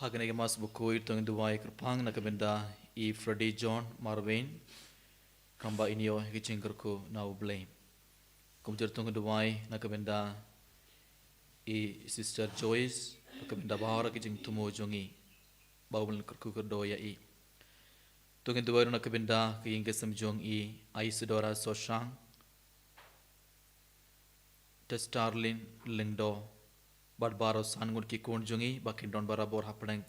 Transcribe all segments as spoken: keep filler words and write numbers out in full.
Ha kane ka Mass bakhuid to ngin duwai kyrpang na ka bynta i Freddy John Marvin, kumba in ïoh ïa ka jingkyrkhu na U Blei. Kumjuh to ngin duwai na ka bynta i Sister Joyce, na ka bynta baroh ki jingthmu jong ngi, ba U Blei un kyrkhu kyrdoh ïa i. To ngin duwai na ka bynta ka ïing ka sem jong i Isidora Soshang, Testarlin Lyngdoh, bad baroh san ngut ki khun jong i, ba kin don barabor hapdeng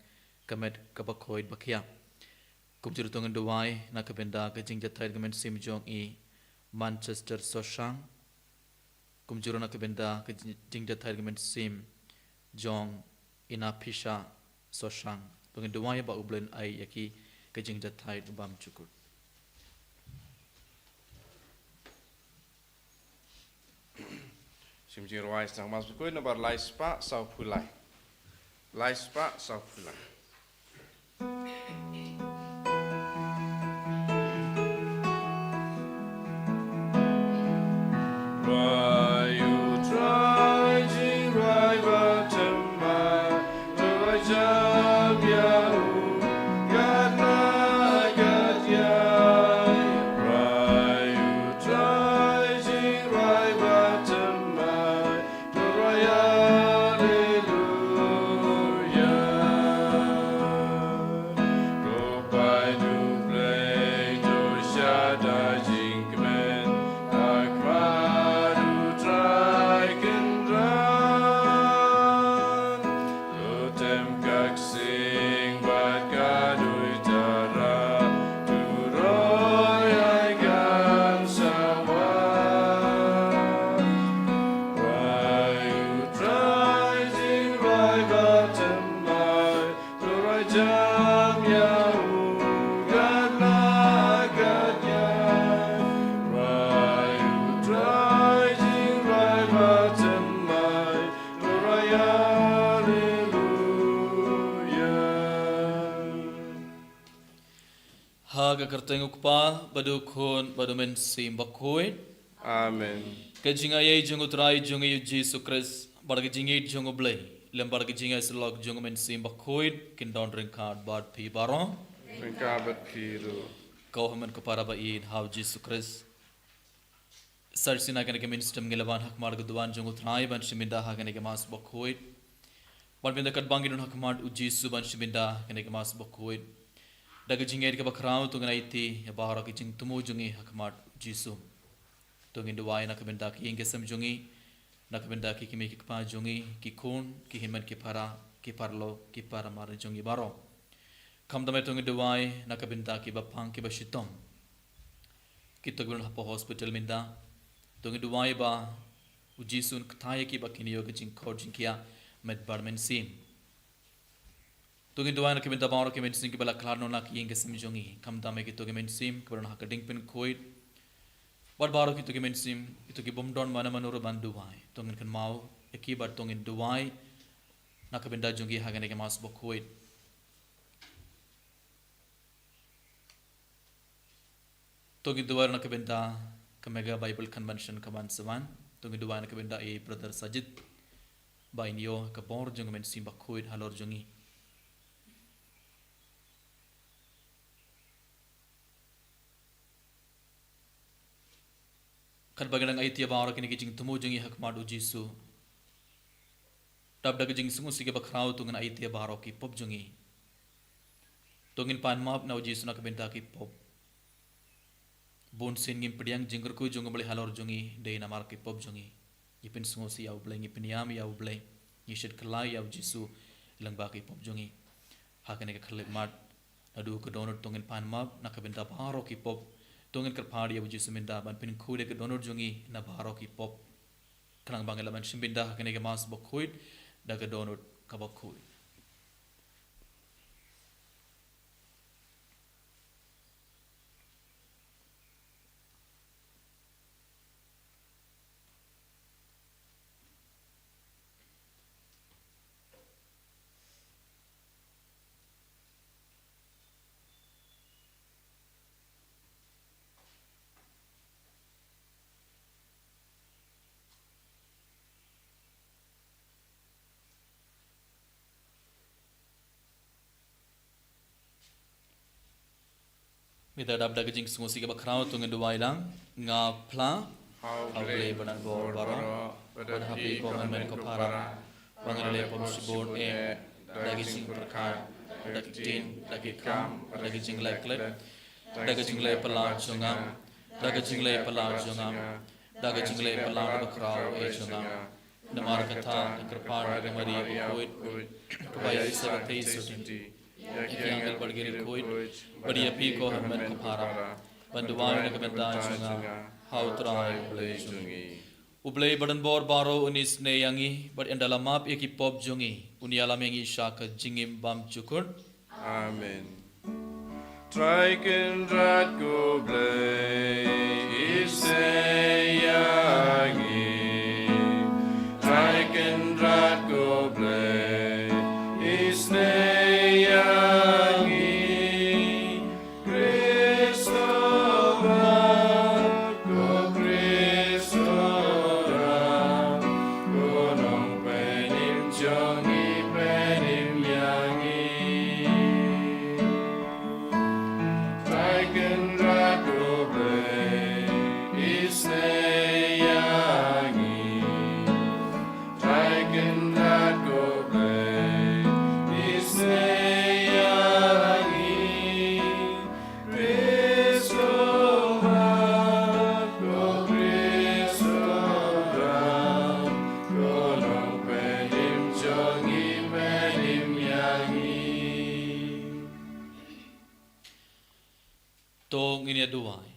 ka met kaba khuid ba khiah. Kumjuh to ngin duwai na ka bynta ka jingjahthait ka mynsiem jong i Manchester Soshang. Kumjuh na ka bynta ka jing-, jingjahthait ka mynsiem jong i Naphisha Soshang. To ngin duwai ba U Blei un ai ïa ki ka jingjahthait bymjukut. Shim jingrwai sdang Mass bakhuid nambar lai spah sawphew lai. Lai spah sawphew lai. Ha ka kyrteng u Kpa, bad u Khun, bad u Mynsiem Bakhuid. Amen. Ka jingaiei jong u Trai jong ngi u Jisu Khrist, bad ka jingïeit jong u Blei, lem bad ka jingïasyllok jong u Mynsiem Bakhuid, kin don ryngkat bad phi baroh. Ryngkat bad phi ruh. Ko hynmen ko para ba ïeit ha u Jisu Khrist. Sa shisien ha kane ka mynsiem ngi la wan ha khmat ka duwan jong u Trai ban shim bynta ha kane ka Mass bakhuid. Ban bynta katba ngi don ha khmat u Jisu ban shim bynta ha kane ka Mass bakhuid. Da ka jingïeit kaba khraw to ngin aiti ïa baroh ki jingthmu jong ngi ha khmat u Jisu. To ngin duwai na ka bynta ki ïing ki sem jong ngi, na ka bynta ki kmie ki kpa jong ngi, ki khun, ki hynmen ki para, ki paralok, ki para mar jong ngi baroh. Khamtam to ngin duwai na ka bynta kiba pang kiba shitom. Kito kiba don hapoh hospital mynta. To ngin duwai ba u Jisu un kyntait ïa ki ba kin ïoh ka jingkhot jingkhiah met bad mynsiem. To ngin duwai na ka bynta baroh ki mynsiem kiba la khlad noh na ki ïing ki sem jong ngi. Khamtam ïa kito ki mynsiem kiba don ha ka diengpynkhuid. Bad baroh kito ki mynsiem, kito ki bym don mano mano ruh ban duwai. To ngin kynmaw ïa ki bad to ngin duwai na ka bynta jong ki ha kane ka Mass bakhuid. To ngin duwai na ka bynta ka Mega Bible Convention kaban sa wan. To ngin duwai na ka bynta i Brother Sajid, ba in ïoh ka bor jong ka Mynsiem Bakhuid halor jong ngi. Katba ngi dang aiti ïa baroh kine ki jingthmu jong ngi ha khmat u Jisu, dap da ka jingsngewsih kaba khraw to ngin aiti ïa baroh ki pop jong ngi. To ngin pan map na u Jisu na ka bynta ki pop. Bun sien ngim pdiang jingkyrkhu jong u Blei halor jong ngi dei namar ki pop jong ngi. Ngi pynsngewsih ïa u Blei, ngi pynïam ïa u Blei, ngi shit kylla ïa u Jisu lyngba ki pop jong ngi. Ha kane ka khyllipmat, naduh ka dohnud to ngin pan map na ka bynta baroh ki pop. To ngin kyrpad ïa u Jisu mynta ban pynkhuid ïa ka dohnud jong ngi na baroh ki pop. Khnang ba ngin lah ban shim bynta ha kane ka Mass bakhuid da ka dohnud kaba khuid. Mynta dap da ka jingsngewsih kaba khraw to ngin duwai lang. Nga phla ha U Blei badonbor baroh, bad ha phi ko hynmen ko para, ba nga la leh pop shibun eh, da ki jingpyrkhat, da ki ktien, da ki kam, da ki jingleh klet, da ki jingleh palat jong nga, da ki jingleh palat jong nga, da ki jingleh palat bakhraw eh jong nga. Namar kata, nga kyrpad ïa ka Maria bakhuid, kaba ïa shisha ka theisotti, ïa ki angel bad ki riewkhuid, bad ïa phi ko hynmen ko para, ban duwai na ka bynta jong nga ha U Trai U Blei jong ngi. U Blei badonbor baroh un isynei ïa ngi, bad ynda la map ïa ki pop jong ngi, un ïalam ïa ngi sha ka jingim bymjukut. Amen. Trai Kynrad ko Blei, isynei ïa ngi. Trai Kynrad ko Blei, isynei ïa ngi. Khrist u wan, ko Khrist u wan, ko Nongpynim jong ngi, pynim ïa ngi. Trai Kynrad ko Blei, isynei ïa ngi. Trai Kynrad ko Blei, isynei ïa ngi. Khrist u wan, ko Khrist u wan, ko Nongpynim jong ngi, pynim ïa ngi. To ngin ïa duwai.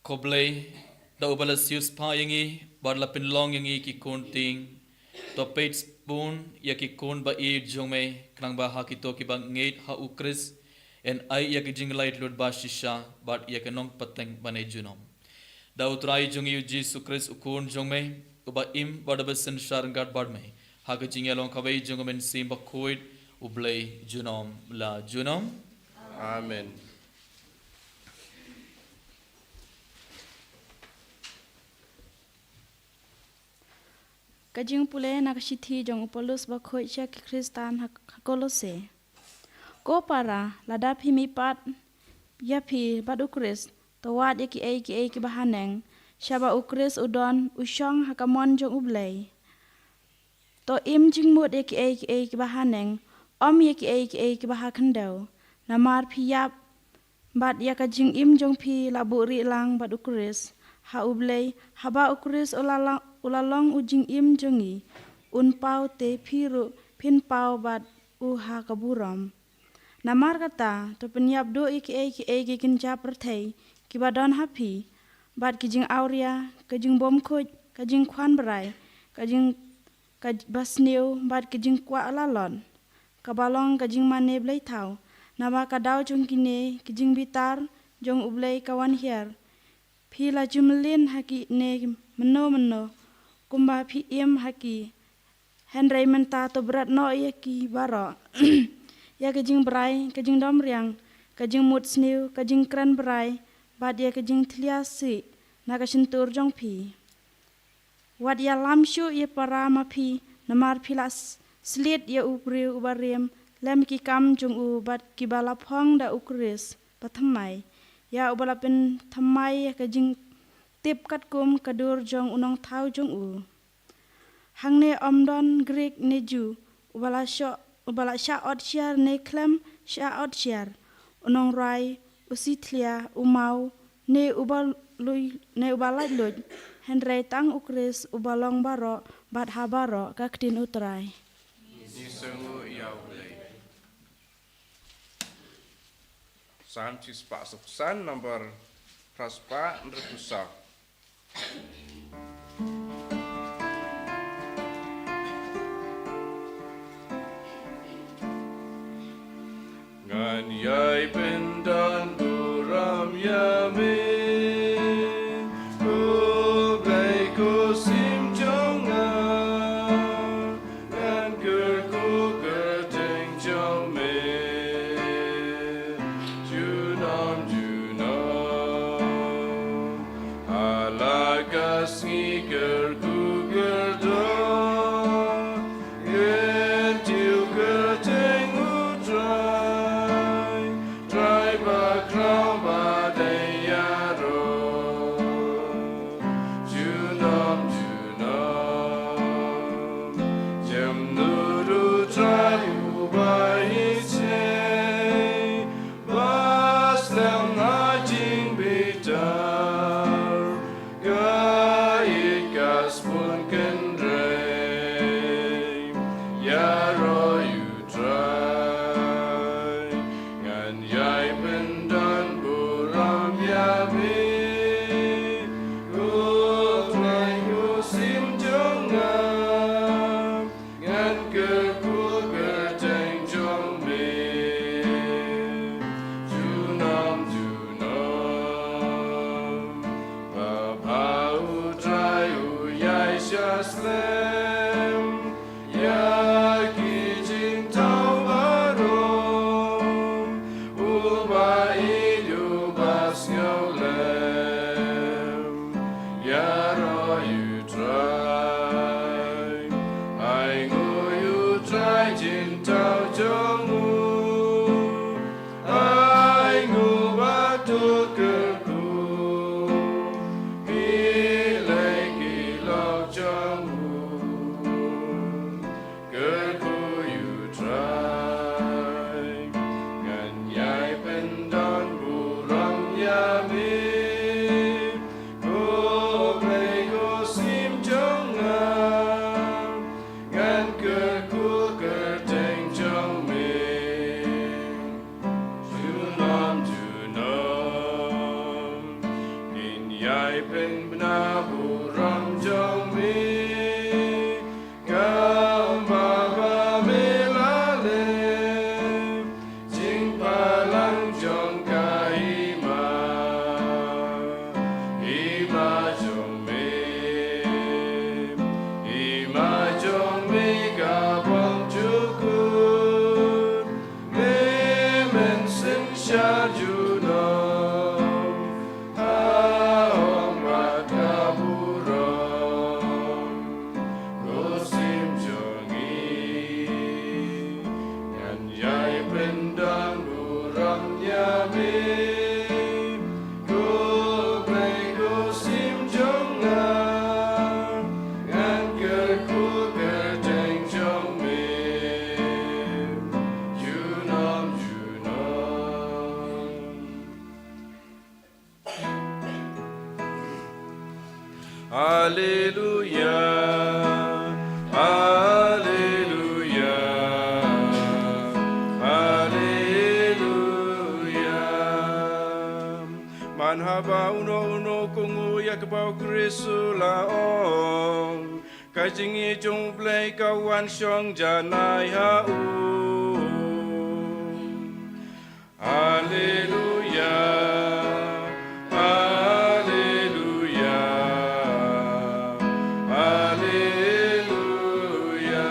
Ko Blei, da uba la siewspah ïa ngi, bad la pynlong ïa ngi ki khun tieng, to peit bun ïa ki khun ba ïeit jong me, khnang ba ha kito kiba ngeit ha U Khrist, yn ai ïa ki jinglaitluid ba shisha, bad ïa ki nongpynteng bad ne junom. Da U Trai jong ngi U Jisu Khrist U Khun jong me, uba im bad uba synshar ryngkat bad me, ha ka jingïalong kawei jong U Mynsiem Bakhuid, U Blei junom la junom. Amen. Ka jingpule na ka shithi jong u Paulus bakhuid sha ki Khristan ha, ha Kolose. Ko para, lada phi mihpat ïa phi bad U Khrist, to wad ïa kiei kiei kiba haneng, shaba U Khrist u don u shong ha ka mon jong U Blei. To im jingmut ïa kiei kiei kiba haneng, ym ïa kiei kiei kiba ha khyndew. Namar phi ïap, bad ïa ka jingim jong phi la buhrieh lang bad U Khrist ha U Blei, haba U Khrist u la long, u la long u jingim jong ngi, un paw te phi ruh phin paw bad u ha ka burom. Namar kata, to pynïap duh ïa kiei kiei ki kynja pyrthei kiba don ha phi, bad ki jingawria, ka jingbymkhuid, ka jingkhwan brai, ka jing, ka basniew, bad ka jingkwah lalot, kaba long ka jingmane bleithaw, naba ka daw jong kine ki jingbitar jong U Blei ka wan hiar. Phi la ju mlien ha kine mynno mynno, kumba phi im ha ki. Hynrei mynta to bret noh ïa ki baroh, ïa ka jingbrai, ka jingdom riang, ka jingmut sniew, ka jingkren brai, bad ïa ka jingthlia sih na ka shyntur jong phi. Wat ïalam shuh ïa para ma phi, namar phi la s-, sliet ïa u briew uba rim lem ki kam jong u, bad kiba la phong da U Khrist bathymmai, ïa uba la pynthymmai ïa ka jingtip katkum ka dur jong u Nongthaw jong u. Hangne ym don Grik ne Jiw, uba la shoh, uba la shah ot shiar ne khlem shah ot shiar, u nongrwai, u shitkhlieh, u maw, ne uba lui, ne uba laitluid, hynrei tang U Khrist uba long baroh bad ha baroh. Ka ktien U Trai. Ngi sngewnguh ïa U Blei. Salm shispah sawphew san, number phra spah hynriewphew saw. Ngan ïai pyndonburom ïa me, ko Blei ko Syiem jong nga. Ngan kyrkhu kyrteng jong me junom junom. Ha la ka sngi kyrkhu kyrdoh, ngin tip kyrteng U Trai. Bna burom jong me, ka ma ba me la leh, jingbalang jong ka hima, hima jong me, hima jong me ka bym jukut, me mynsiem sha junom, ha ong bad ka burom, ko sim jong ngi, ngan ïai pyndon burom ïa me, ko Blei ko sim jong nga, ngan kyrkhu kyrteng jong me, junom junom. Haleluya, haleluya, haleluya. Man haba uno uno u kohnguh ïa kaba u Khrist u la ong, ka jingïeit jong U Blei ka wan shong janai ha u. Haleluya, haleluya, haleluya.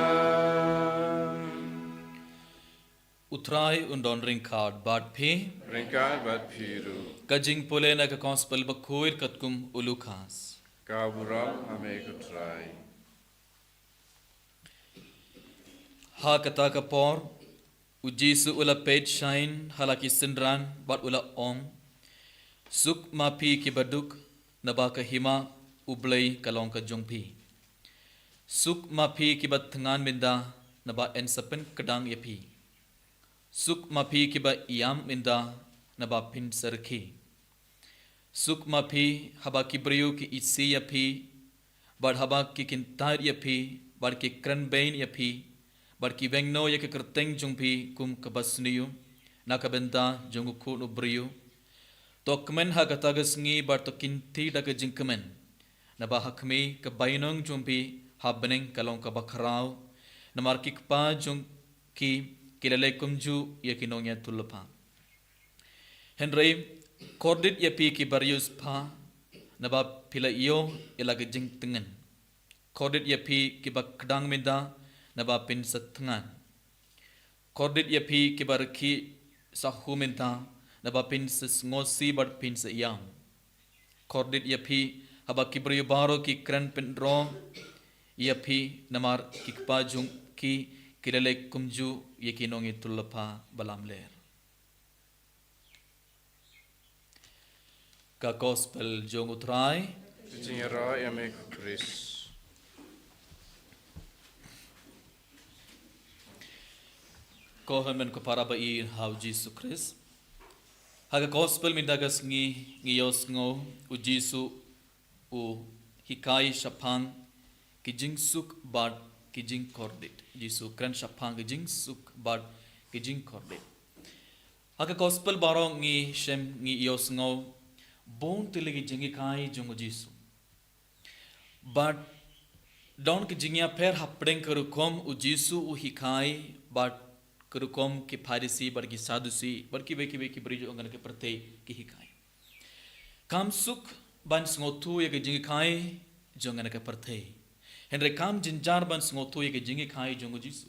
U Trai un don ryngkat bad phi. Ryngkat bad phi ruh. Ka jingpule na ka Gospel bakhuid katkum u Lukas. Ka burom ha me ko Trai. Ha kata ka por, u Jisu u la peit shai ha la ki synran bad u la ong, suk ma phi kiba duk, naba ka hima U Blei ka long ka jong phi. Suk ma phi kiba thngan mynta, naba yn sa pynkdang ïa phi. Suk ma phi kiba ïam mynta, naba phin sa rkhie. Suk ma phi haba ki briew ki isih ïa phi, bad haba ki kyntait ïa phi, bad ki kren bein ïa phi, bad ki weng noh ïa ka kyrteng jong phi kum kaba sniew na ka bynta jong u Khun u briew. To kmen ha kata ka sngi bad to kynti da ka jingkmen. Naba ha khmih, ka bainong jong phi ha bneng ka long kaba khraw. Namar ki kpa jong ki, ki la leh kumjuh ïa ki nongïathuhlypa. Hynrei kordit ïa phi kiba riewspah, naba phi la ïoh ïa la ka jingtngen. Kordit ïa phi kiba kdang mynta, naba phin sa thngan. Kordit ïa phi kiba rkhie sahu mynta, naba phin sa sngewsih bad phin sa ïam. Kordit ïa phi haba ki briew baroh ki kren pynroi ïa phi, namar ki kpa jong ki, ki la leh kumjuh ïa ki nongïathuhlypa balamler. Ka Gospel jong u Trai. Ka jingïaroh ïa me ko Khrist. Ko hynmen ko para ba ïeit ha u Jisu Khrist. Ha ka Gospel mynta ka sngi ngi ïohsngew u Jisu u hikai shaphang ki jingsuk bad ki jingkordit. Jisu kren shaphang ki jingsuk bad ki jingkordit. Ha ka Gospel baroh ngi shem, ngi ïohsngew bun tylli ki jinghikai jong u Jisu. Bad don ki jingïapher hapdeng ka rukom u Jisu u hikai bad ka rukom ki Pharisi bad ki Sadusi bad kiwei kiwei ki briew jong kane ka pyrthei ki hikai. Kam suk ban sngewthuh ïa ka jinghikai jong kane ka pyrthei. Hynrei kam jynjar ban sngewthuh ïa ka jinghikai jong u Jisu.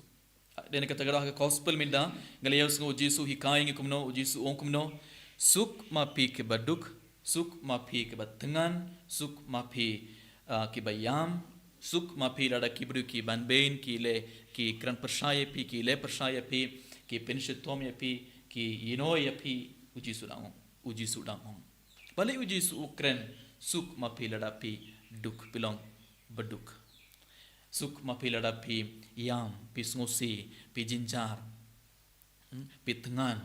Dei na kata ka daw ha ka Gospel mynta, ngi la ïohsngew u Jisu u hikai ngi kumno, u Jisu u ong kumno. Suk ma phi kiba duk, suk ma phi kiba thngan, suk ma phi, ah, kiba ïam, suk ma phi lada ki briew ki ban bein, ki leh, ki kren pyrshah ïa phi, ki leh pyrshah ïa phi, ki pynshitom ïa phi, ki ïehnoh ïa phi, u Jisu u dang ong. U Jisu u dang ong. Balei u Jisu u kren suk ma phi lada phi duk, phi long ba duk. Suk ma phi lada phi ïam, phi sngewsih, phi jynjar, hmm, phi thngan.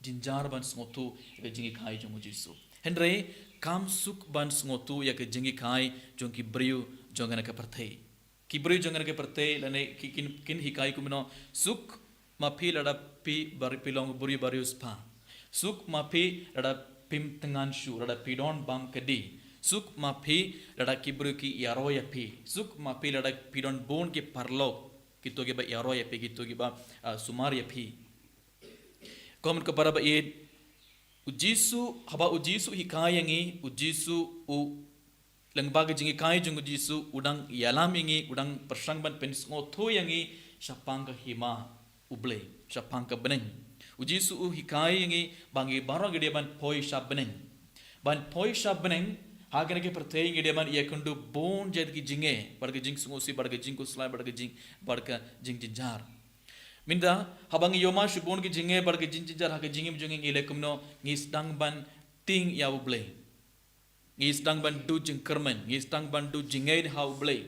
Jynjar ban sngewthuh ïa ka jinghikai jong u Jisu. Hynrei kam suk ban sngewthuh ïa ka jinghikai jong ki briew jong kane ka pyrthei. Ki briew jong kane ka pyrthei lane ki kin, kin hikai kumno, suk ma phi lada phi bar-, phi long briew ba riewspah. Suk ma phi lada phim thngan shuh, lada phi don bam kadi. Suk ma phi lada ki briew ki ïaroh ïa phi. Suk ma phi lada phi don bun ki paralok, kito kiba ïaroh ïa phi, kito kiba, ah, sumar ïa phi. Kumno ka para ba ïeit, U Jisu, haba U Jisu u hikai ïa ngi, U Jisu u, lyngba ka jinghikai jong U Jisu, u dang ïalam ïa ngi, u dang pyrshang ban pynsngewthuh ïa ngi shaphang ka hima U Blei, shaphang ka bneng. U Jisu u hikai ïa ngi ba ngi baroh ngi dei ban poi sha bneng. Ban poi sha bneng, ha kane ka pyrthei ngi dei ban ïakynduh bun jait ki jingeh, bad ka jingsngewsih, bad ka jingkhuslai, bad ka jing, bad ka jingjynjar. Mynta, haba ngi ïohmad shibun ki jingeh bad ki jingjynjar ha ka jingim jong ngi, ngi leh kumno? Ngi sdang ban tieng ïa U Blei. Ngi sdang ban duh jingkyrmen, ngi sdang ban duh jingngeit ha U Blei.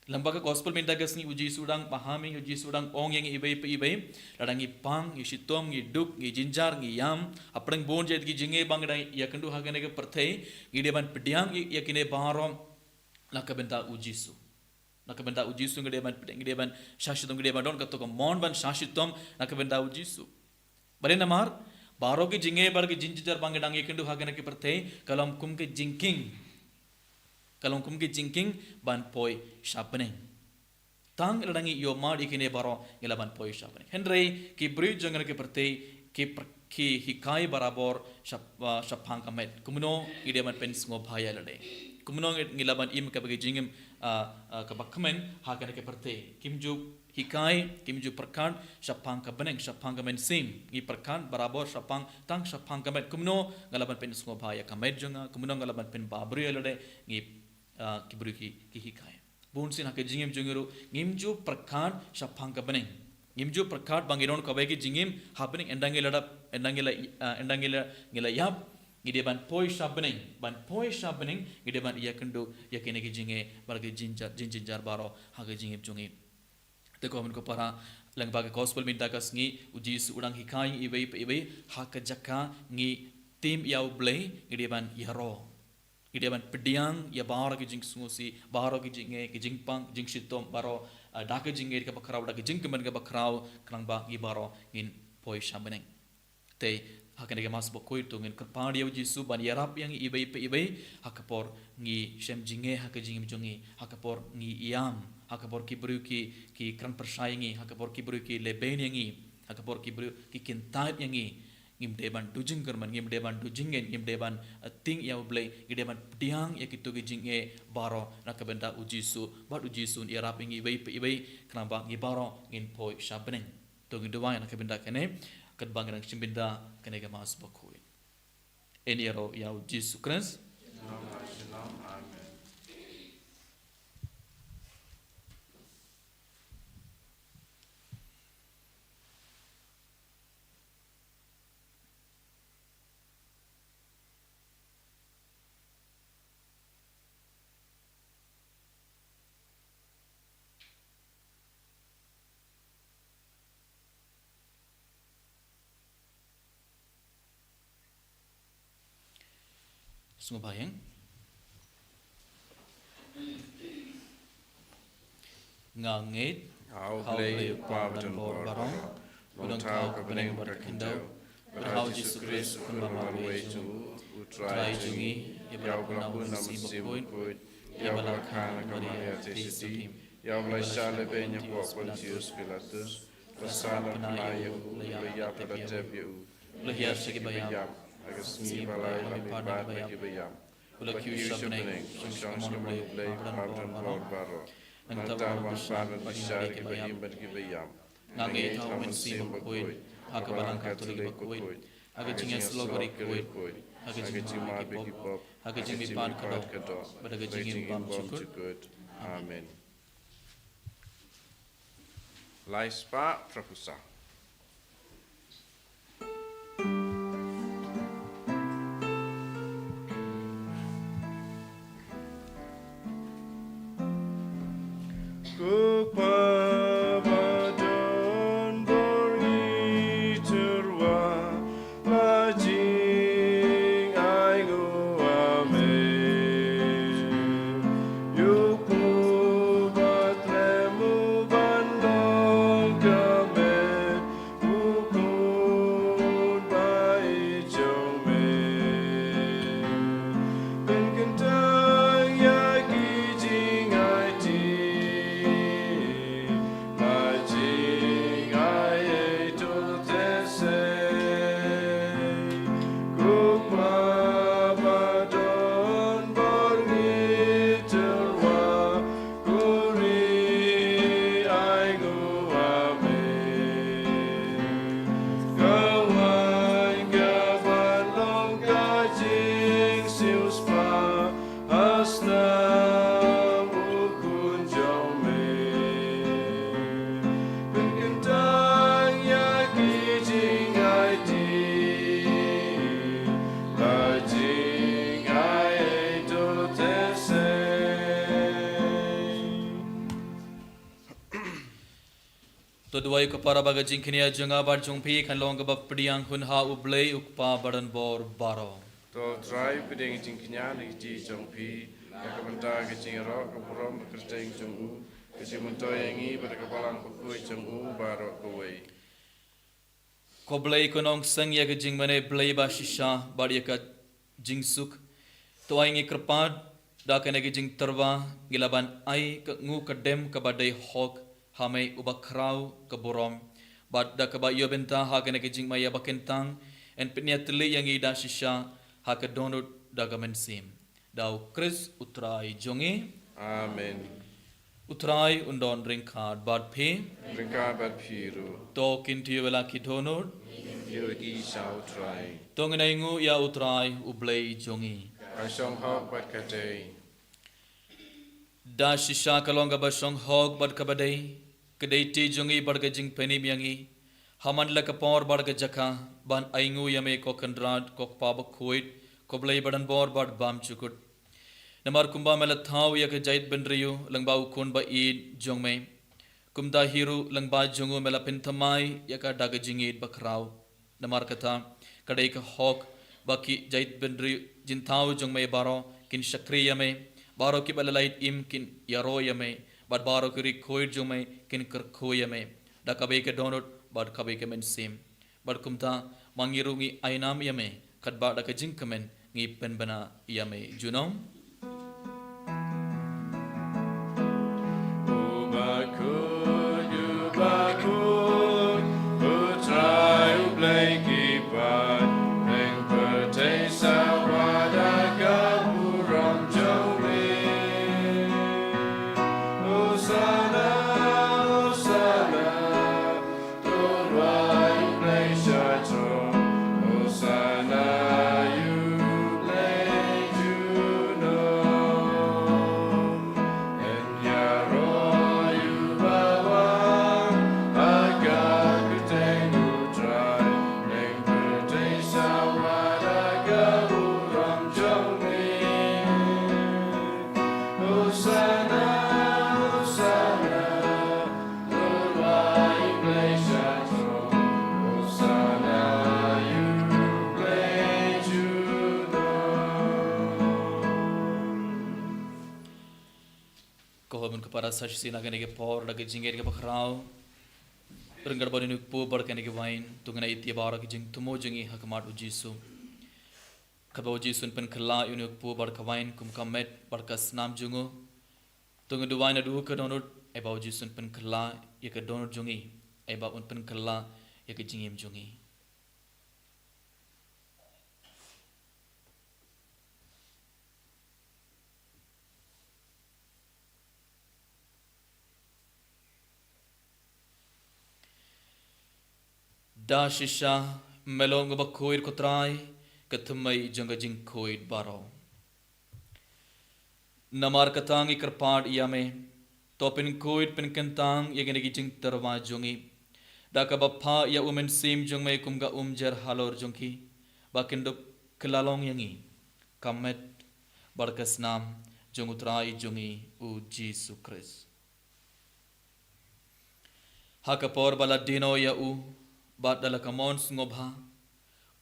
Lyngba ka gospel mynta ka sngi U Jisu u dang paham ïa ngi, U Jisu u dang ong ïa ngi iwei pa iwei. Lada ngi pang, ngi shitom, ngi duk, ngi jynjar, ngi ïam, hapdeng bun jait ki jingeh ba ngi dang ïakynduh ha kane ka pyrthei, ngi dei ban pdiang ïa, ïa kine baroh na ka bynta U Jisu. Na ka bynta U Jisu ngi dei ban, ngi dei ban sha shitom, ngi dei ban don kato ka mon ban sha shitom na ka bynta U Jisu. Balei? Namar baroh ki jingeh bad ki jingjynjar ba ngi dang ïakynduh ha kane ka pyrthei, ka long kum ka jingkieng. Ka long kum ka jingkieng ban poi sha bneng. Tang lada ngi ïohmad ïa kine baroh ngi lah ban poi sha bneng. Hynrei ki briew jong kane ka pyrthei ki pr-, ki hikai barabor shap-, ah, shaphang ka met. Kumno ngi dei ban pynsngewbha ïa lade? Kumno ngi, ngi lah ban im kaba ka jingim, ah, ah, kaba kmen ha kane ka pyrthei? Kim ju hikai, kim ju pyrkhat shaphang ka bneng, shaphang ka mynsiem. Ngi pyrkhat barabor shaphang, tang shaphang ka met. Kumno nga lah ban pynsngewbha ïa ka met jong nga? Kumno nga lah ban pynbha briew ïa lade? Ngi, ah, ki briew ki, ki hikai. Bun sien ha ka jingim jong ngi ruh, ngim ju pyrkhat shaphang ka bneng. Ngim ju pyrkhat ba ngi don kawei ka jingim ha bneng, ynda ngi la dap, ynda ngi la, ah, ynda ngi la, ngi la ïap, ngi dei ban poi sha bneng, ban poi sha bneng, ngi dei ban ïakynduh ïa kine ki jingeh bad ki jingjynjar, jingjynjar baroh ha ka jingim jong ngi. Te ko myn ko para, lyngba ka gospel mynta ka sngi, U Jisu u dang hikai iwei pa iwei, ha ka jaka ngi tim ïa U Blei, ngi dei ban ïaroh. Ngi dei ban pdiang ïa baroh ki jingsngewsih, baroh ki jingeh, ki jingpang, jingshitom, baroh, ah, da ka jingngeit kaba khraw, da ka jingkmen kaba khraw, khnang ba ngi baroh ngin poi sha bneng. Te ha kane ka Mass Bakhuid to ngin kyrpad ïa U Jisu ban ïarap ïa ngi iwei pa iwei, ha ka por ngi shem jingeh ha ka jingim jong ngi, ha ka por ngi ïam, ha ka por ki briew ki, ki kren pyrshah ïa ngi, ha ka por ki briew ki lehbeiñ ïa ngi, ha ka por ki briew ki kyntait ïa ngi. Ngim dei ban duh jingkyrmen, ngim dei ban duh jingngeit, ngim dei ban, eh, tieng ïa U Blei, ngi dei ban pdiang ïa kito ki jingeh baroh na ka bynta U Jisu, bad U Jisu un ïarap ïa ngi iwei pa iwei, khnang ba ngi baroh ngin poi sha bneng. To ngin duwai na ka bynta kane, katba ngi dang shim bynta kane ka Mass Bakhuid. Yn ïaroh ïa U Jisu Khrist. Amen. Sngewbha ïa ngi. Nga ngeit ha U Blei U Kpa badonbor baroh, u nongthaw ka bneng bad ka khyndew, bad ha U Jisu Khrist u khun marwei jong u, U Trai jong ngi, ïa uba la hun na U Mynsiem Bakhuid, ïa uba la kha na ka Maria Theisotti, ïa uba la shah lehbeiñ hapoh Pontius Pilatus, la sah na pynah ïa u, la ïap, la tep ïa u, la hiar sha kiba ïap, ha ka sngi ba lai la mihpat na kiba ïap. U la kiew sha bneng, shong sha kamon U Blei Uba badonbor baroh. Nangta u wan ban pan bad bishar ïa kiba im bad kiba ïap. Nga ngeit ha U Mynsiem Bakhuid, ha ka Balang Katholik bakhuid, ha ka jingïasyllok bakhuid, ha ka jingmap ïa ki pop, ha ka jingmihpat ka doh, bad ha ka jingim bymjukut. Amen. Lai spah phra phew saw. Ko Pa ba don bor, ngi tyrwa la jingainguh, amen. Ïa u kpu ba tlem u ban long kmen. To duwai ko para ba ka jingkñia jong nga bad jong phi kan long kaba pdiang hun ha U Blei U Kpa baranbor baroh. To Trai pdiang jingkñia na ki jong phi, na ka bynta ka jingïaroh ka burom ka kyrteng jong u, ka jingmyntoi ïa ngi bad ka balang bakhuid jong u baroh kawei. Ko Blei ko nongseng ïa ka jingmane Blei ba shisha bad ïa ka jingsuk. To ai ngi kyrpad da kane ka jingtyrwa ngi la ban ai ka ngu ka dem kaba dei hok ha me uba khraw ka burom. Bad da kaba ïoh bynta ha kane ka jingmaïa ba kyntang, yn pynïatylli ïa ngi da shisha ha ka dohnud da ka mynsiem. Da U Khrist U Trai jong ngi. Amen. U Trai un don ryngkat bad phi. Ryngkat bad phi ruh. To kin tiew ïa la ki dohnud. Tiew ïa ki sha U Trai. To ngin ainguh ïa U Trai U Blei jong ngi. Ka shong hok bad ka dei. Da shisha ka long kaba shong hok bad kaba dei, ka dei ti jong ngi bad ka jingpynim ïa ngi. Ha man la ka por bad ka jaka, ban ainguh ïa me ko Kynrad, ko Kpa bakhuid, ko Blei baranbor bad bymjukut. Namar kumba me la thaw ïa ka jaitbynriew lyngba U Khun ba ïeit jong me, kumta hi ruh lyngba jong u me la pynthymmai ïa ka da ka jingïeit bakhraw. Namar kata, ka dei ka hok ba ki jaitbynriew jynthaw jong me baroh kin shakri ïa me, baroh kiba la lait im kin ïaroh ïa me, bad baroh ki riewkhuid jong me kin kyrkhu ïa me da kaba ïa ka dohnud bad kaba ïa ka mynsiem. Bad kumta, ma ngi ruh ngi ai nam ïa me katba da ka jingkmen ngi pynbna ïa me junom. U bakhuid, u bakhuid, U Trai U Blei ki paid, pdeng pyrthei sawa da ka burom jong me. Hosana, Hosana, to duwai U Blei sha throne. Hosana ïa U Blei junom. Yn ïaroh ïa u bawan ha ka kyrteng U Trai, pdeng pyrthei sawa da ka burom jong me. Hosana, Hosana, to duwai U Blei sha throne. Hosana ïa U Blei junom. Ko hynmen ko para, sa shisien ha kane ka por da ka jingngeit kaba khraw, ryngkat bad une u kpu bad kane ka wain, to ngin ïa ïa baroh ki jingthmu jong ngi ha khmat U Jisu. Katba U Jisu un pynkylla ïa une u kpu bad ka wain kum ka met bad ka snam jong u, to ngin duwai naduh ka dohnud, ïa ba U Jisu un pynkylla ïa ka dohnud jong ngi, ïa ba un pynkylla ïa ka jingim jong ngi. Da shisha, me long uba khuid ko Trai, ka thymmei jong ka jingkhuid baroh. Namar kata ngi kyrpad ïa me, to pynkhuid pynkyntang ïa kine ki jingtyrwa jong ngi, da kaba phah ïa u Mynsiem jong me kum ka umjer halor jong ki, ba kin dup kylla long ïa ngi ka met bad ka snam jong U Trai jong ngi U Jisu Khrist. Ha ka por ba la die noh ïa u, bad da la ka mon sngewbha,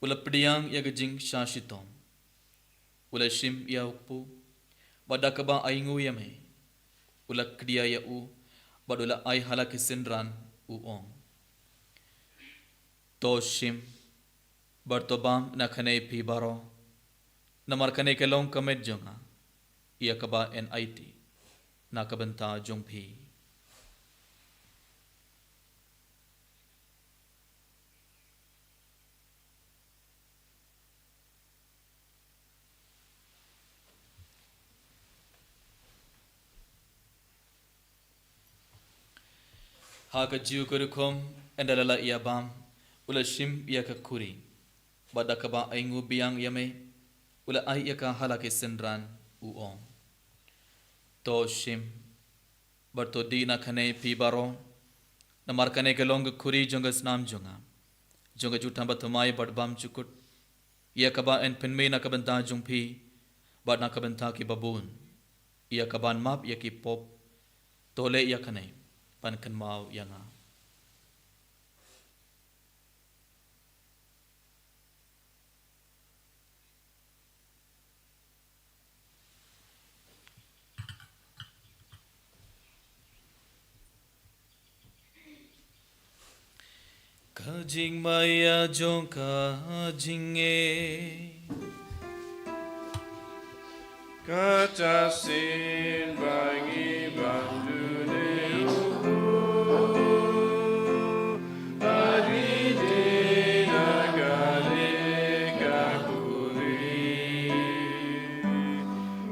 u la pdiang ïa ka jingshah shitom. U la shim ïa u kpu, bad da kaba ainguh ïa me, u la kdia ïa u, bad u la ai ha la ki synran, u ong: To shim, bad to bam na kane phi baroh, namar kane ka long ka met jong nga, ïa kaba yn aiti na ka bynta jong phi. Ha ka juh ka rukom, ynda la la ïa bam, u la shim ïa ka khuri, bad da kaba ainguh biang ïa me, u la ai ïa ka ha la ki synran, u ong: To shim, bad to dih na kane phi baroh, namar kane ka long ka khuri jong ka snam jong nga, jong ka jutang bathymmai bad bymjukut, ïa kaba yn pynmih na ka bynta jong phi, bad na ka bynta kiba bun, ïa ka ban map ïa ki pop. To leh ïa kane ban kynmaw ïa nga. Jingmaïa jong ka jingngeit. Kata shisien ba ngi ban duna u Blei, ba ngi dei na ka liang ka khuri,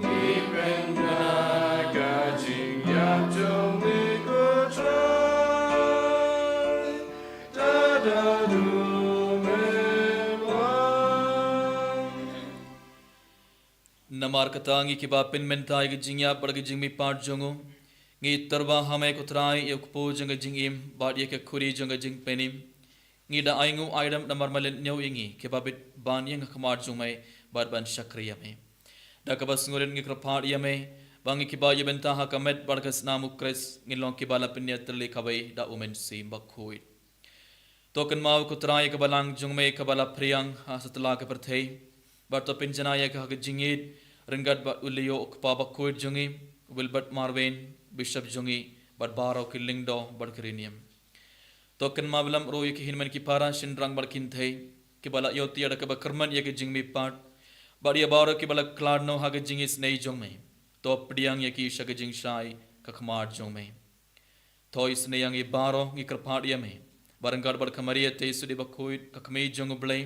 ngi pynbna ka jingïap jong me ko Trai. Namar kata ngi kiba pynmynta ïa ka jingïap bad ka jingmihpat jong u, ngi tyrwa ha me ko Trai ïa u kpu jong ka jingim bad ïa ka khuri jong ka jingpynim. Ngi da ai nguh ai dam namar me la ñiew ïa ngi kiba bit ban ïeng ha khmat jong me bad ban shakri ïa me. Da kaba sngewrit ngi kyrpad ïa me ba ngi kiba ïa bynta ha ka met bad ka snam u Khrist ngin long kiba la pynïatylli kawei da u Mynsiem Bakhuid. To kynmaw ko Trai ïa ka balang jong me kaba la phriang ha satlak ka pyrthei. Bad to pynjanai ïa ka ha ka jingïeit ryngkat bad u Leo u kpa bakhuid jong ngi, Wilbert Marvin, Bishop jong ngi, bad baroh ki lyngdoh bad ki riewniam. To kynmaw blam ruh ïa ki hynmen ki para shynrang bad kynthei kiba la ïoh tiar da kaba kyrmen ïa ka jingmihpat bad ïa baroh kiba la khlad noh ha ka jingisynei jong me. To pdiang ïa ki sha ka jingshai ka khmat jong me. To isynei ïa ngi baroh ngi kyrpad ïa me, ba ryngkat bad ka Maria Theisotti bakhuid ka kmie jong u Blei,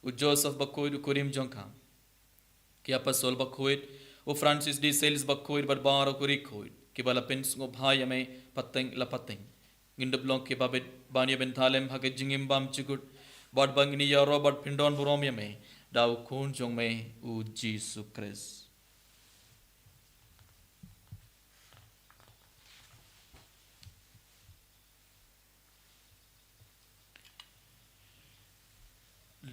u Joseph bakhuid u kurim jong ka, ki apostol bakhuid, u Francis de Sales bakhuid bad baroh ki riewkhuid kiba la pynsngewbha ïa me pateng la pateng. Ngin dup long kiba bit ban ïa bynta lem ha ka jingim bymjukut bad ba ngin ïaroh bad pyndon burom ïa me da u Khun jong me u Jisu Khrist.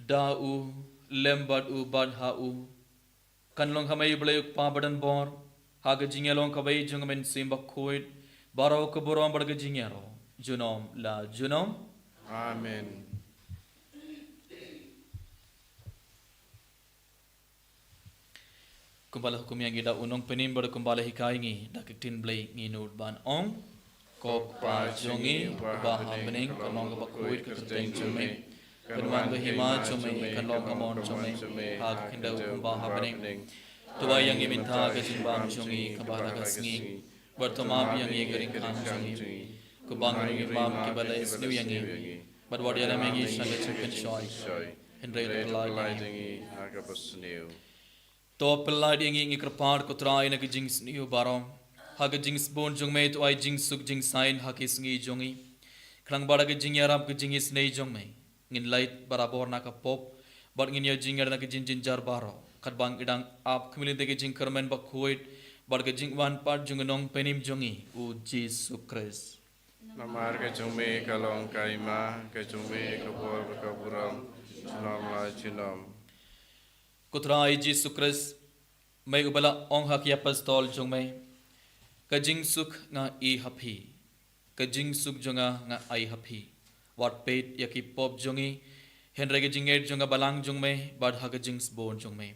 Da u, lem bad u bad ha u, kan long ha me u Blei u Kpa badonbor, ha ka jingïalong kawei jong ka Mynsiem Bakhuid, baroh ka burom bad ka jingïaroh junom la junom. Amen. Kumba la hukum ïa ngi da u Nongpynim bad kumba la hikai ngi da ka ktien Blei ngi nud ban ong: Ko Kpa jong ngi uba ha bneng, kan long kaba khuid ka kyrteng jong me, kan wan ka hima jong me, kan long ka mon jong me ha ka khyndew kumba ha bneng. To ai ïa ngi mynta ka jingbam jong ngi kaba ha ka sngi, bad to map ïa ngi ka ringkhan jong ngi, kumba ngi ruh ngi map ïa kiba la isniew ïa ngi, bad wat ïalam ïa ngi sha ka jingpynshoi, hynrei to kylla ïa ngi ha kaba sniew. To pyllait ïa ngi, ngi kyrpad ko Trai, na ka jingsniew baroh. Ha ka jingsbun jong me to ai jingsuk jingsaiñ ha ki sngi jong ngi, khnang ba da ka jingïarap ka jingisynei jong me ngin lait barabor na ka pop, bad ngin ïoh jingïada na ka jingjynjar baroh, katba ngi dang ap khmih lynti ka jingkyrmen bakhuid bad ka jingwan pat jong u Nongpynim jong ngi u Jisu Khrist. Namar ka jong me ka long ka hima, ka jong me ka bor bad ka burom junom la junom. Ko Trai Jisu Khrist, me uba la ong ha ki apostol jong me: Ka jingsuk nga ai ha phi, ka jingsuk jong nga nga ai ha phi. Wat peit ïa ki pop jong ngi, hynrei ka jingngeit jong ka balang jong me bad ha ka jingsbun jong me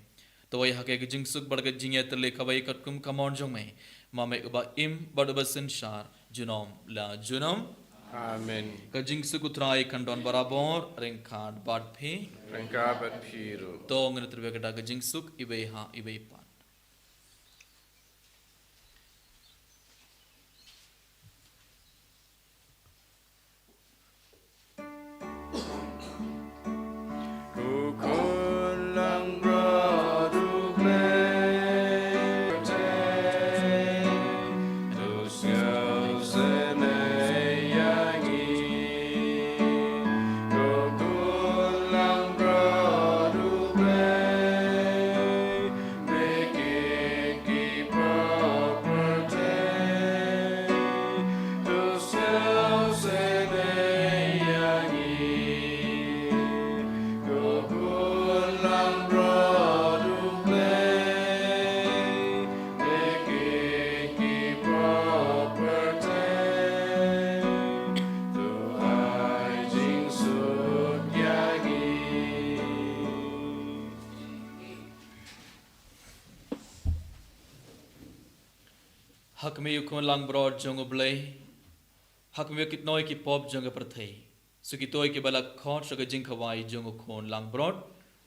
to ai ha ka ka jingsuk bad ka jingïatylli kawei katkum ka mon jong me, ma me uba im bad uba synshar junom la junom. Amen. Ka jingsuk u Trai kan don barabor ryngkat bad phi. Ryngkat bad phi ruh. To ngin ïatylli ka da ka jingsuk iwei ha iwei pat. Ha khmih u Khun langbrot jong U Blei, ha khmih ki tnoi ki pop jong ka pyrthei, Sa kito kiba la khot sha ka jingkhawai jong u khun langbrot.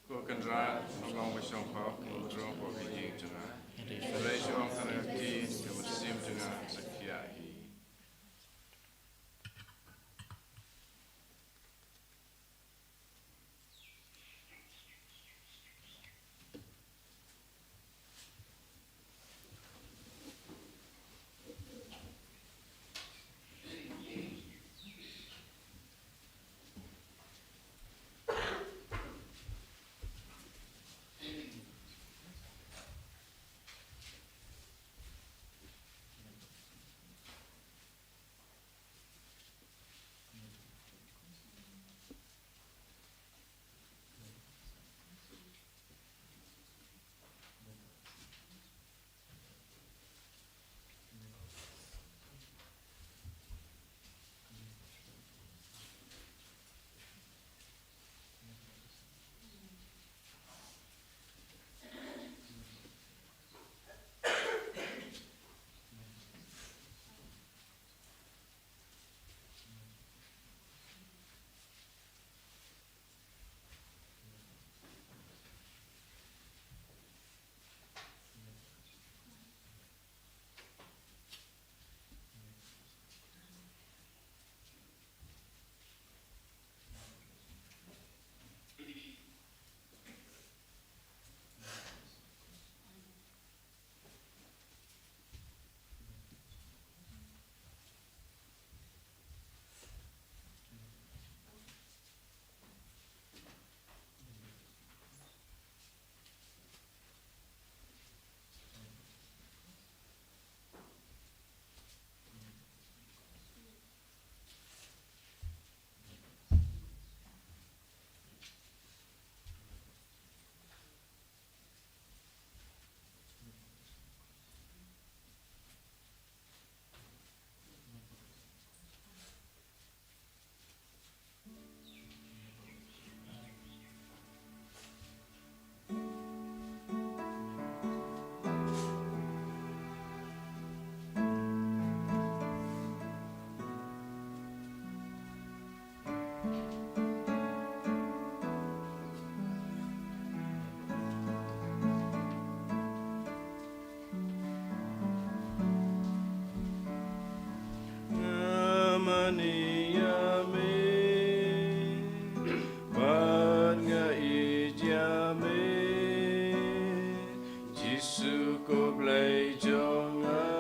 Ko Kynrad, sngewbha ba shong khop, u rung ko ka jingïeit jong nga. Hynrei shu ong tang ïa ka kti, ka mynsiem jong nga sa khia hi. Nga mane ïa me, bad nga ïeit ïa me. Jisu ko Blei jong nga,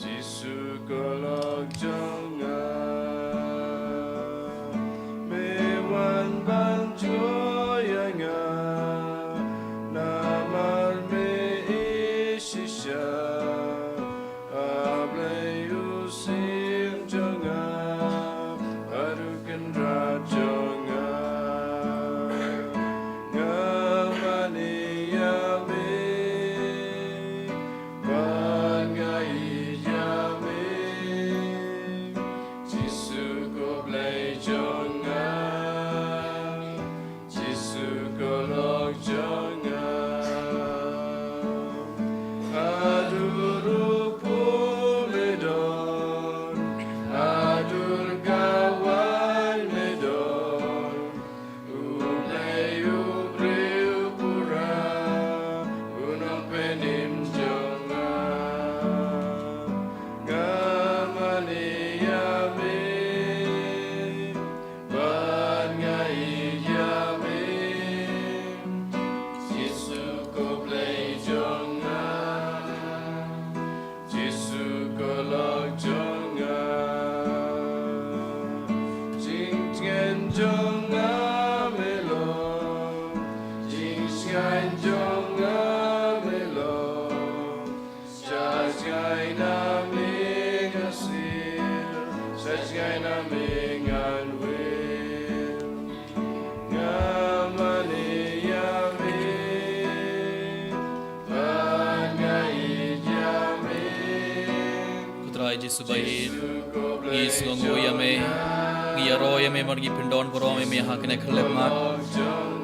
Jisu ko lok jong nga. Me wan ban jngoh ïa nga, namar me ïeit shisha. A Blei u Syiem jong nga, bad u Kynrad jong nga. Nga mane ïa me, bad nga ïeit ïa me. Jisu ko Blei jong nga, Jisu ko lok jong nga. Haduh ruh pule don, haduh kawei me don. U Blei u briew pura, u nongpynim jong nga. Nga mane ïa me, bad nga ïeit ïa me. Jisu ko Blei jong nga, Jisu ko lok jong nga. Jingtngen jong nga me long, jingsngewthuh jong nga me long. Sha jngai na me ngan sir, sha jngai na me ngan wir. Nga mane ïa me, bad nga ïeit ïa me. Ko Trai Jisu ba ïeit, ngi sngewnguh ïa me, ngi ïaroh ïa me, namar ngi pyndon burom ïa me ha kane ka khyllipmat.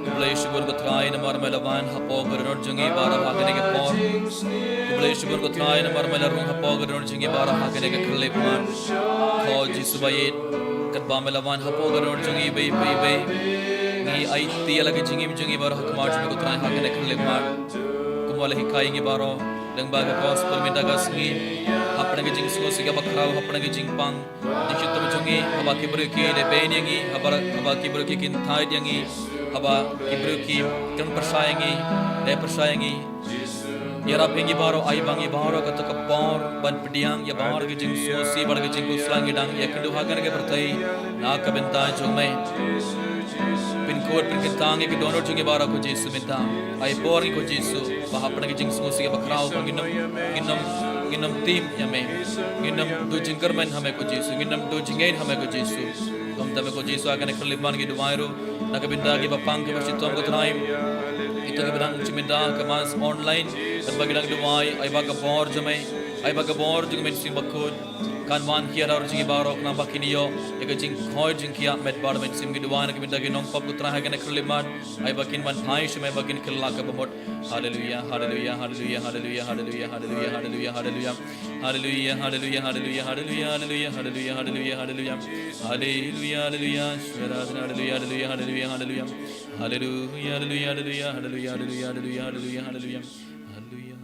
Khublei shibun ko Trai namar me la wan hapoh ka dohnud jong ngi baroh ha kane ka por. Khublei shibun ko Trai namar me la rung hapoh ka dohnud jong ngi baroh ha kane ka khyllipmat. Ko Jisu ba ïeit, kat Ba me la wan hapoh ka dohnud jong ngi iwei pa iwei. Ngi aiti ïa la ka jingim jong ngi baroh ha khmat jong me ko Trai ha kane ka khyllipmat. Kumba la hikai ïa ngi baroh lyngba ka gospel mynta ka sngi, hapdeng ka jingsngewsih kaba khraw, hapdeng ka jingpang jingshitom jong ngi, haba ki briew ki dei beiñ ïa ngi, haba, haba ki briew ki kyntait ïa ngi, haba ki briew ki kren pyrshah ïa ngi, dei pyrshah ïa ngi. Ïarap ïa ngi baroh, ai ba ngi baroh katto ka por ban pdiang ïa baroh ki jingsngewsih bad ki jingpynshlur ngi dang ïakynduh ha kane ka pyrthei na ka bynta jong me. Pynkhuid pynkyntang ïa ki dohnud jong ngi baroh ko Jisu mynta. Ai bor ngi ko Jisu ba hapdeng ki jingsngewsih kiba khraw ba ngin ym, ngin ym, ngin ym tim ïa me. Ngin ym duh jingkyrmen ha me ko Jisu, ngin ym duh jingngeit ha me ko Jisu. Kumta me ko Jisu ha kane ka khyllipmat ngi duwai ruh na ka bynta kiba pang kiba shitom ko Trai. Ito kiba dang shim bynta ka mass online, kan ba ki dang duwai, ai ba ka bor jong me, ai ba ka bor jong me Mynsiem Bakhuid kan wan hiar ar jong ngi baroh khnang ba kin ïoh ïa ka jingkhoit jingkhiah met bad mynsiem. Ngi duwai na ka bynta ki nongpop ko Trai ha kane ka khyllipmat, ai ba kin wan phai sha me ba kin kylla kaba mut. Haleluya, haleluya, haleluya, haleluya, haleluya, haleluya, haleluya, haleluya. Haleluya, haleluya, haleluya, haleluya, haleluya, haleluya, haleluya, haleluya. Haleluya, haleluya, shwera, haleluya, haleluya, haleluya, haleluya. Haleluya, haleluya, haleluya, haleluya, haleluya, haleluya, haleluya, haleluya. Haleluya.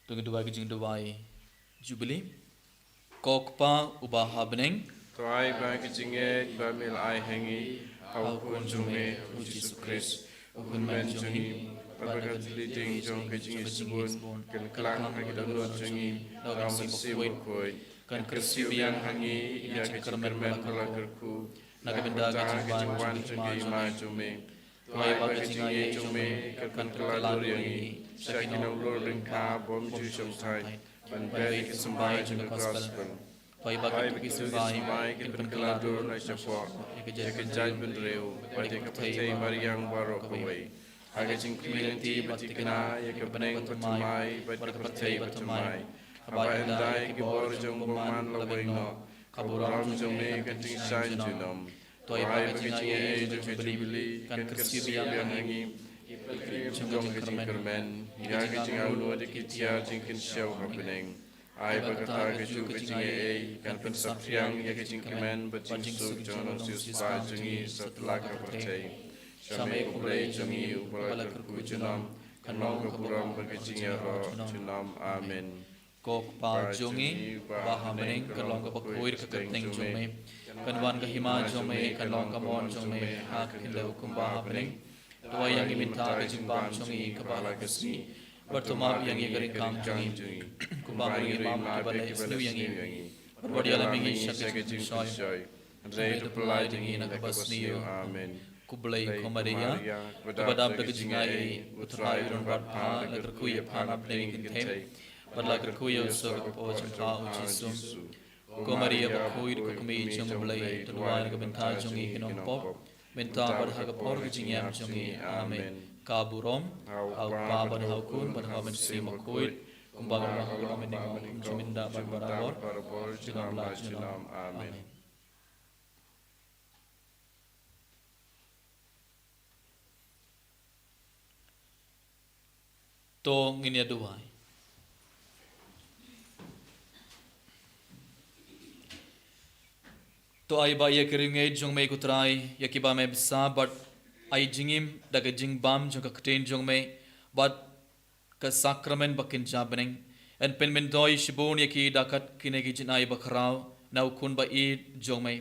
To ngin duwai ka jingduwai Jubili. Ko Kpa uba ha bneng. To ai ba ka jingngeit ba me la ai ha ngi ha u Khun jong me u Jisu Khrist, u Hynmen jong ngi, bad ba ka tliding jong ka jingisbun kan klang ha ki dohnud jong ngi da u Mynsiem Bakhuid. Kan kyrsiew biang ha ngi ïa ka jingkyrmen ba la kyrkhu na ka bynta ka jingwan jong ka Hima jong me. To ai ba ka jingaiei jong me kan pynkylla dur ïa ngi sha ki nonglor lyngkha bym ju shongthait ban beh ïa ki symbai jong ka gospel. To ai ba kito ki symbai kin pynkylla dur na shapoh ïa ka jaitbynriew bad ïa ka pyrthei mariang baroh kawei. Ha ka jingkhmih lynti bad thikna ïa ka bneng bathymmai bad ka pyrthei bathymmai. Haba ynda ïa ki bor jong u bymman la weng noh, ka burom jong me kan jingshaiñ junom. To ai ba ka jingaiei jong ka Jubili kan kyrsiew biang ha ngi ki pilgrim jong ka jingkyrmen, ïa ka jingangnud ïa ki tiar jingkynshew ha bneng. Ai ba kata kajuh ka jingaiei kan pynsaphriang ïa ka jingkmen bad jingsuk jong u nongsiewspah jong ngi satlak ka pyrthei. Sha me ko Blei jong ngi uba la kyrkhu junom, kan long ka burom bad ka jingïaroh junom. Amen. Ko Kpa jong ngi uba ha bneng, kan long kaba khuid ka kyrteng jong me. Kan wan ka hima jong me, kan long ka mon jong me ha ka khyndew kumba ha bneng. To ai ïa ngi mynta ka jingbam jong ngi kaba la ka sngi. Bad to map ïa ngi ka ryngkang jong ngi, kumba ngi map ïa kiba leh sniew ïa ngi. Bad wat ïalam ïa ngi sha ka jingpynshoi, hynrei to pynlait ïa ngi na kaba sniew. Amen. Khublei ko Maria, kaba dap da ka jingaiei, u Trai u don bad pha, la kyrkhu ïa pha na bneng ki kynthei, bad la kyrkhu ïa u sor ka kpoh jong pha u Jisu. Ko Maria bakhuid, ko Kmie jong u Blei, to duwai na ka bynta jong ngi ki nongpop, mynta bad ha ka por ka jingïap jong ngi. Amen. Ka burom ha u Kpa bad ha u Khun bad ha u Mynsiem Bakhuid, kumba ka la ha u mynta, kum jong mynta bad barabor, junom la junom. Amen. To ngin ïa duwai. To ai ba ïa ki riewngeit jong me ko Trai, ïa kiba me bsa bad ai jingim da ka jingbam jong ka ktien jong me bad ka sakramen ba kynja bneng, yn pynmyntoi shibun ïa ki da kat kine ki jingai bakhraw na u Khun ba ïeit jong me.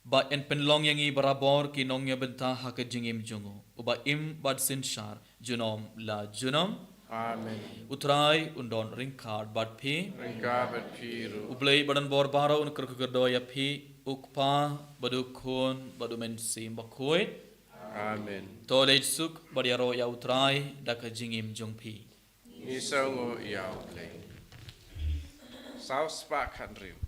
Ba yn pynlong ïa ngi barabor ki nongïabynta ha ka jingim jong u, uba im bad synshar junom la junom. Amen. U Trai un don ryngkat bad phi. Ryngkat bad phi ruh. U Blei ba don bor baroh un kyrkhu kyrdoh ïa phi, u Kpa bad u Khun bad u Mynsiem Bakhuid. Amen. To leit suk bad ïaroh ïa u Trai da ka jingim jong phi. Ngi sngewnguh ïa u Blei. Saw spah khathynriew.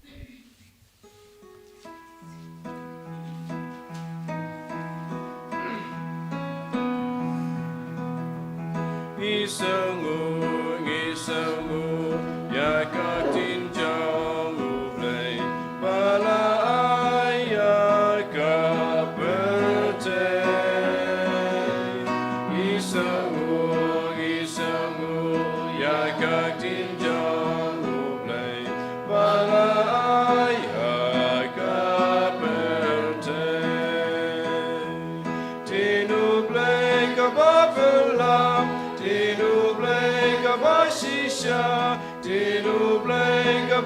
Ngi sngewnguh, ngi sngewnguh ïa ka ktien jong u Blei ba la ai ïa ka pyrthei. Ngi sngewnguh, ngi sngewnguh ïa ka ktien jong u Blei.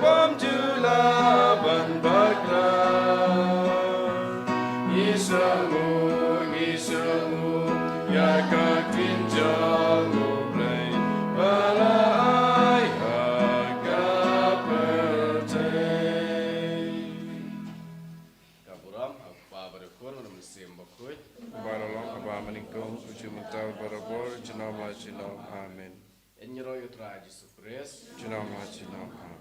Bam ju lah ban bakla. Ngi sngewbha, ngi sngewbha ïa ka ktien jong U Blei ba la ai ha ka pyrthei. Ka burom ha U Kpa bad U Khun bad U Mynsiem Bakhuid. Uba la long haba mynnyngkong, u ju mynta, barabor, junom la junom. Amen. Ïaroh ïa U Trai Jisu Khrist. Junom la junom. Amen.